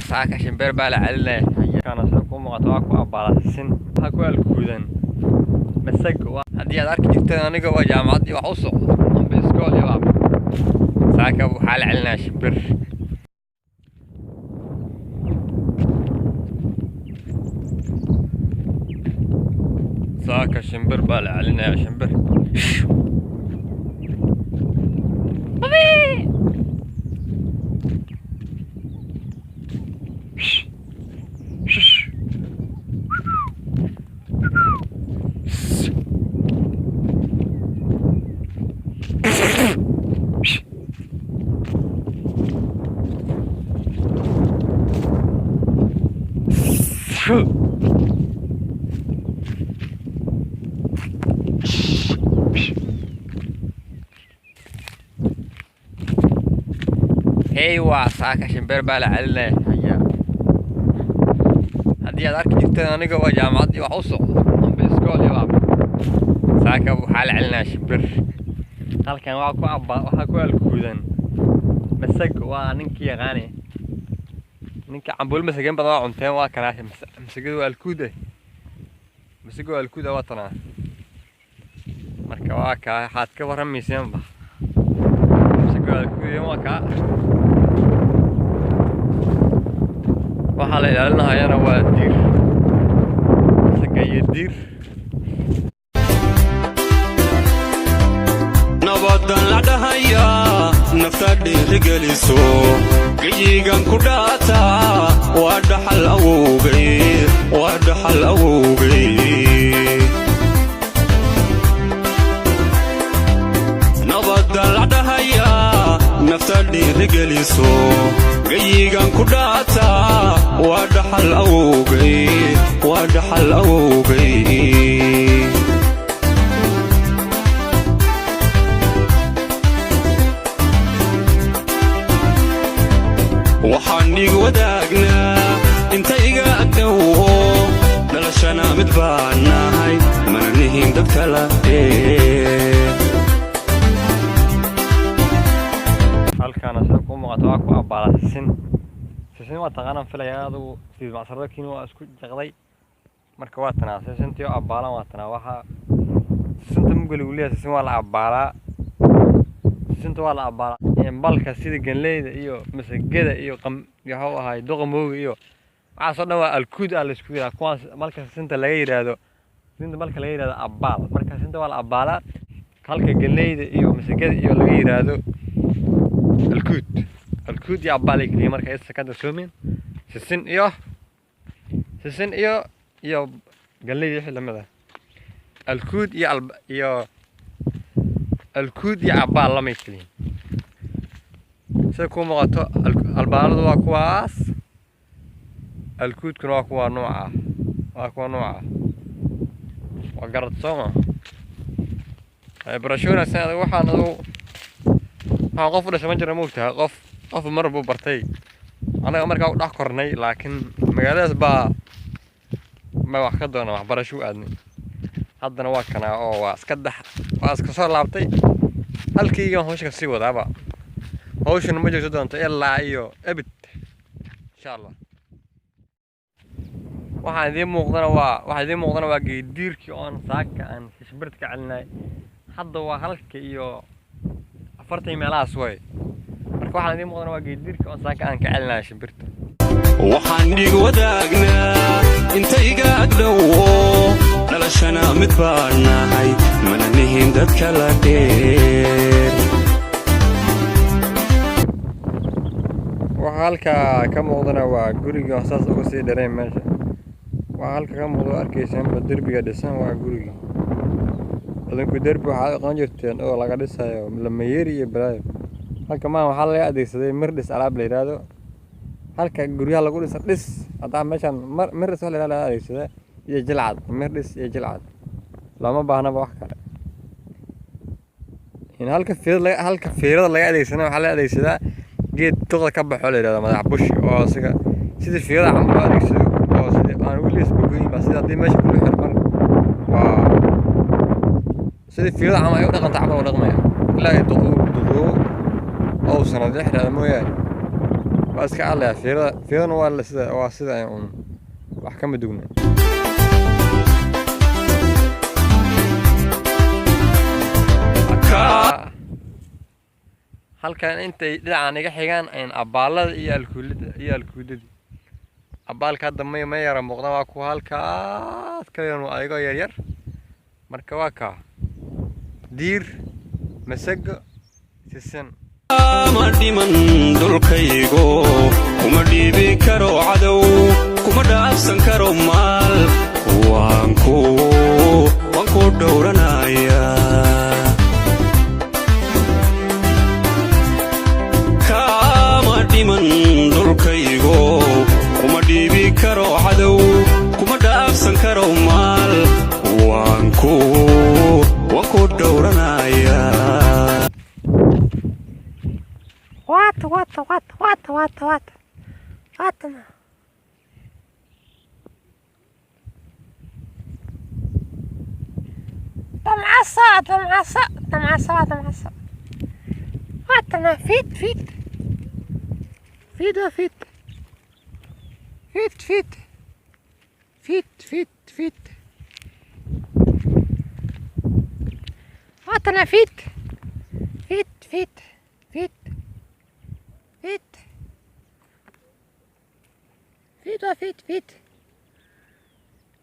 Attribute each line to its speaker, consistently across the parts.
Speaker 1: Saaka shimbir baa la celinaya. Kana sida ku muuqato waa ku abaalasiin. Waxa ku alkuudan masago. Haddii aad arki jirteen aniga waa jaamacad iyo wax u socdo amba iskool iyo wax. Saaka waxaa la celinaya shimbir. Saaka shimbir baa la celinaya shimbir. Hey, waa saaka shimbir baa la celinaya. Haddii aad arki jirteen aniga waa jaamacad iyo wax u socdo amba iskool iyo wax. Saaka waxaa la celinaya shimbir. Halkan waa ku abba waxaa ku alkuudan masago. Waa ninkii yaqaani ninka cambuul masageen badan waa cunteen. Waa kanaa masagadu waa alkuud eh, masago waa alkuud ah, waa tanaa. Marka waa kaa waxaad ka warramayseenba masago waa alkuud, waa kaa. Waxaa la ilaalinahayana waa diir, masaga iyo diir.
Speaker 2: Nabadan la dhahayaa nafta dhiirigeliso, geyigan ku dhaataa waa dhaxal awowgay, waa dhaxal awowgay. Nabadan la dhahayaa nafta dhiirigeliso, geyigan ku dhaataa waa dhaxal awowgay, waa dhaxal awowgay. Waxaan dhiig wadaagnaa inta iga agdhowo, dhalashana mid baan nahay, mana nihin dad kala.
Speaker 1: Halkaana sida kuu muuqato waa ku abaalaa sisin. Sisin waa taqaanaan filayaa adigu, sidii macsarada kiin waa isku jaqday. Marka waa tanaa sisintii oo abaalan, waa tanaa. Waxaa sisinta mugga lagu leeyahay sisin waa la abaalaa, sisinta waa la abaalaa. Balka sida ganleyda iyo masagada iyo qam iyo waxuu ahaay duqa mooga iyo waxaasoo dhan waa alkuud ah la isku yidhaha. Kuwaas marka sisinta laga yidhaahdo, sisinta marka laga yidhahdo abaal, marka sisinta waa la abaalaa, halka ganleyda iyo masagada iyo laga yidhaahdo alkuud. Alkuud iyo abaal ay keliya marka isa ka darsoomin sisin iyo sisin iyo galleyda wixii lamid ah. Alkuud iyo alb iyo alkuud iyo abaal lamay keliyin. Sida kuu muuqato albaaladu waa kuwaas, alkuudkuna waa kuwa nooca ah, waa kuwa nooca ah. Waa garad sooma barasho wanaagsan. Adigu waxaan adigu waxaan qof u dhashay ma jira, moogtahay. Qof mar buu bartay, anaga markaa u dhex kornay, laakiin magaaladaas baa ma wax ka doona waxbarasho u aadnay. Haddana waa kanaa oo waa iska dhex, waa iska soo laabtay halkaygan hawsha kasii wadaaba. Hawshana ma joogto doonto ilaa iyo ebid insha Allah. Waxaa idiin muuqdana waa, waxaa idiin muuqdana waa geediirkii oon saaka aan shimbirta ka celinay. Hadda waa 1:40 meelahaas way. Marka waxaan idiin muuqdana waa geediirkii oon saaka aan ka celinay shimbirta.
Speaker 2: Waxaan dhiig wadaagnaa inta iga agdhowo, dhalashana mid baan nahay, mana nihin dad kala dheer.
Speaker 1: Waxaa halkaa ka muuqdana waa gurigii oo saas uga sii dhereen meesha. Waxaa halka ka muuqda oo arkaysaanba derbiga dhisan waa gurigii. Adinku derbi waxaad aqoon jirteen oo laga dhisayo lamayeri iyo balaayo. Halka maan waxaa laga adeegsaday mirdhis alaab la yidhaahdo. Halka guryaha lagu dhisa dhis haddaa meeshan mirdhis wax la yidhahdo laga adeegsadaa iyo jilcad, mirdhis iyo jilcad, looma baahnaba wax kale. In halka fiirada laga, halka fiirada laga adeegsana waxaa laga adeegsadaa geed duqda ka baxo la yidhahdo madax bushi, oo asiga sidii fiirada camal loo adeegsado, oo sidii aan weli isbagoyin ba sida haddii meesha kula xirman waa sidii fiirada camal ay u dhaqanta camal u dhaqmaya ilaa ay duqoobo oo sanad xidhaada mooyaane. Waa iska cadlaya fiirada. Fiiradana waa la sida, waa sida un, wax kama dugna. Halkan intay dhinacan iga xigaan ayn abaalada iyo alkuulada iyo alkuuladii. Abaalka hadda may ma yara muuqdaan, waa kuwa halkaas ka yar ayagoo yar yar. Marka waa kaa diir, masago, sisin.
Speaker 2: Ma dhiman dhulkaygo, kuma dhiibi karo cadow, kuma dhaafsan karo maal, waan ku dhowranayaa. Kama dhiman dhulkaygo, kuma dhiibi karo cadow, kuma dhaafsan karo maal, waan ku dhowranayaa.
Speaker 3: Waata, waata, waata, waata, waata, waata, waata. Ma damcasa, damcasa, damcasa, waa damcasa. Waatana fiid, fiid, fiid, waa fiid, fiid, fiid, fiid, fiid, fiid. Waatana fiid, fiid, fiid, fiid, fiid, fiid, waa fiid, fiid.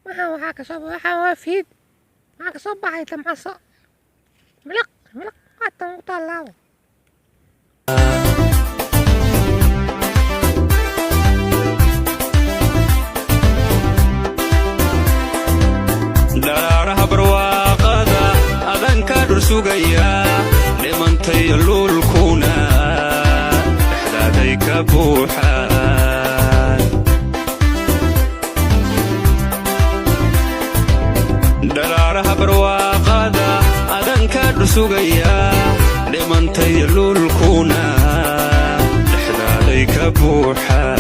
Speaker 3: Waxaan waxaa kasoo, waxaan waa fiid, waxaa kasoo baxay damcaso. Miliq miliq, waatan u taalaabo.
Speaker 2: Dharaaraha barwaaqada adanka dhur sugaya, dhimantay luulkuna dhexdaaday ka buuxaan. Dharaaraha barwaaqada adanka dhur sugaya, dhimantay luulkuna dhexdaaday ka buuxaan.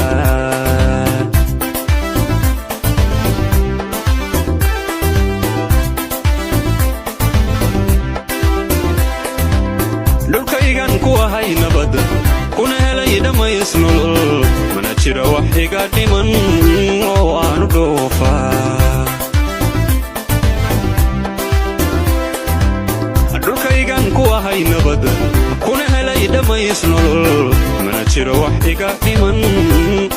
Speaker 2: Dhulkaygan ku ahay nabad, kuna helay dhammays nolol, mana jira wax iga dhiman oo aanu dhoofaa. Dhulkaygan ku ahay nabad, kuna helay dhammays nolol, mana jiro wax iga dhiman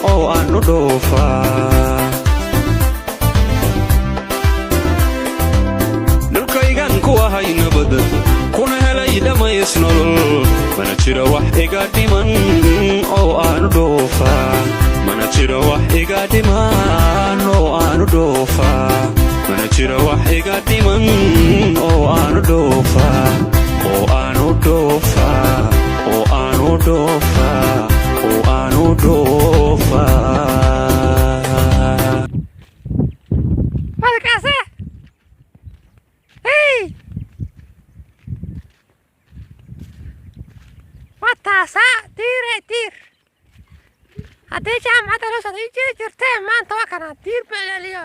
Speaker 2: oo aanu dhoofaa. Dhulkaygan ku ahay nabad, kuna helay dhammays nolol, mana jiro wax iga dhiman oo aanu dhoofaa. Mana jiro wax iga dhiman oo aanu dhoofaa. Mana jiro wax iga dhiman oo aanu dhoofaa, oo aanu dhoofaa, oo aanu dhoofaa, oo aanu dhoofaa.
Speaker 3: Markaase hey, waa taasaa diire, diir. Haddii jaamacadda loo socdo ii jiri jirtee, maanta waa kana diir ba ilaaliyo.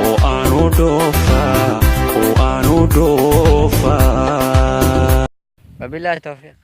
Speaker 2: Oo aanu dhoofaa, oo aanu dhoofaa.
Speaker 1: Wabilaahi towfiiq.